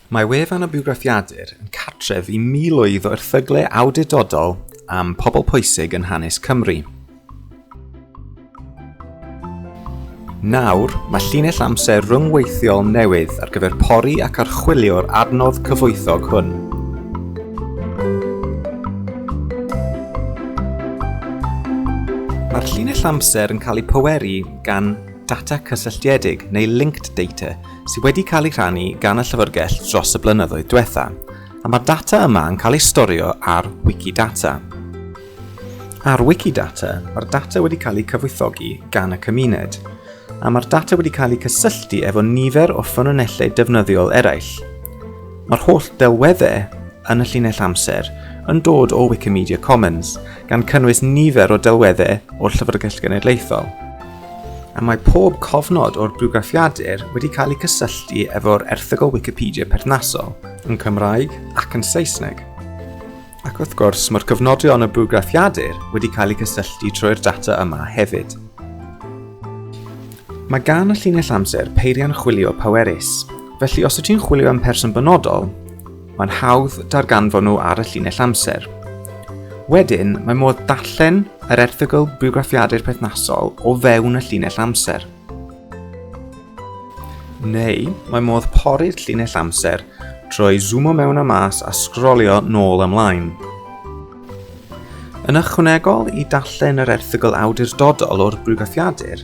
Mae wefan y Bywgraffiadur yn cartref i miloedd o erthyglau awdurdodol am pobl pwysig yn hanes Cymru. Nawr, mae llinell amser ryngweithiol newydd ar gyfer pori ac archwilio'r adnodd cyfoethog hwn. Mae'r llinell amser yn cael ei pweru gan data cysylltiedig neu linked data sydd wedi cael ei rhannu gan y Llyfrgell dros y blynyddoedd diwetha, a mae'r data yma yn cael ei storio ar Wikidata. Ar Wikidata, mae'r data wedi cael eu cyfoethogi gan y cymuned, a mae'r data wedi cael eu cysylltu efo nifer o ffynonellau defnyddiol eraill. Mae'r holl delweddau yn y llinell amser yn dod o Wikimedia Commons, gan cynnwys nifer o delweddau o'r Llyfrgell Genedlaethol. A mae pob cofnod o'r bywgraffiadur wedi cael eu cysylltu efo'r erthygl Wikipedia perthnasol, yn Cymraeg ac yn Saesneg. Ac wrth gwrs, mae'r cofnodion y bywgraffiadur wedi cael eu cysylltu trwy'r data yma hefyd. Mae gan y llinell amser peiriant chwilio pwerus, felly os wyt ti'n chwilio am person benodol, Mae'n hawdd darganfod nhw ar y llinell amser. Wedyn, mae modd darllen yr erthygl bywgraffiadur perthnasol o fewn y llinell amser. Neu, mae modd pori'r llinell amser trwy zoomo mewn a mas a sgrolio nôl ymlaen. Yn ychwanegol i darllen yr erthygl awdurdodol o'r bywgraffiadur,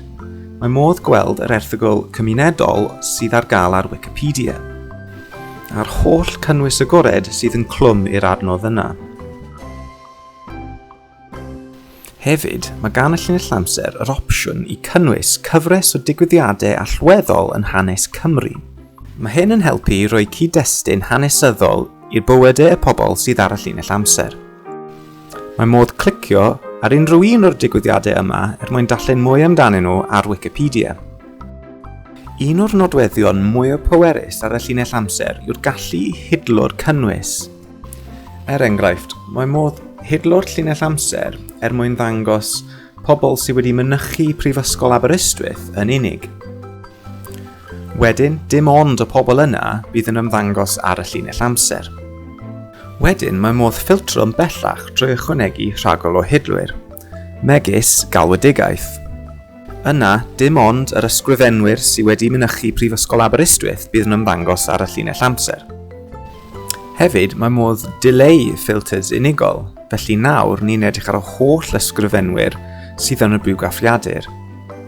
mae modd gweld yr erthygl cymunedol sydd ar gael ar Wikipedia, a'r holl cynnwys agored sydd yn clwm i'r adnodd yna. Hefyd, mae gan y llinell amser yr opsiwn i cynnwys cyfres o digwyddiadau allweddol yn hanes Cymru. Mae hyn yn helpu i roi cyd-destun hanesyddol i'r bywydau y pobl sydd ar y llinell amser. Mae modd clicio ar unrhyw un o'r digwyddiadau yma er mwyn darllen mwy amdanyn nhw ar Wikipedia. Un o'r nodweddion mwyaf pwerus ar y llinell amser yw'r gallu i hidlo'r cynnwys. Er enghraifft, mae modd hidlo'r llinell amser er mwyn ddangos pobl sydd wedi mynychu Prifysgol Aberystwyth yn unig. Wedyn, dim ond y pobl yna bydd yn ymddangos ar y llinell amser. Wedyn, mae modd ffiltro yn bellach drwy ychwanegu rhagol o hidlwyr, megis galwedigaeth. Yna, dim ond yr ysgrifenwyr sydd wedi mynychu Prifysgol Aberystwyth bydd yn ymddangos ar y llinell amser. Hefyd, mae modd dileu ffilters unigol, felly nawr ni'n edrych ar y holl ysgrifenwyr sydd yn y bywgraffiadur.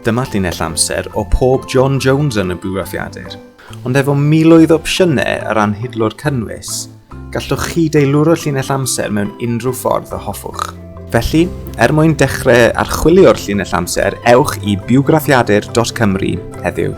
Dyma llinell amser o pob John Jones yn y bywgraffiadur. Ond efo miloedd o opsiynau o ran hidlo'r cynnwys, gallwch chi deilwro llinell amser mewn unrhyw ffordd y hoffwch. Felly, er mwyn dechrau archwilio'r llinell amser, ewch i bywgraffiadur.cymru heddiw.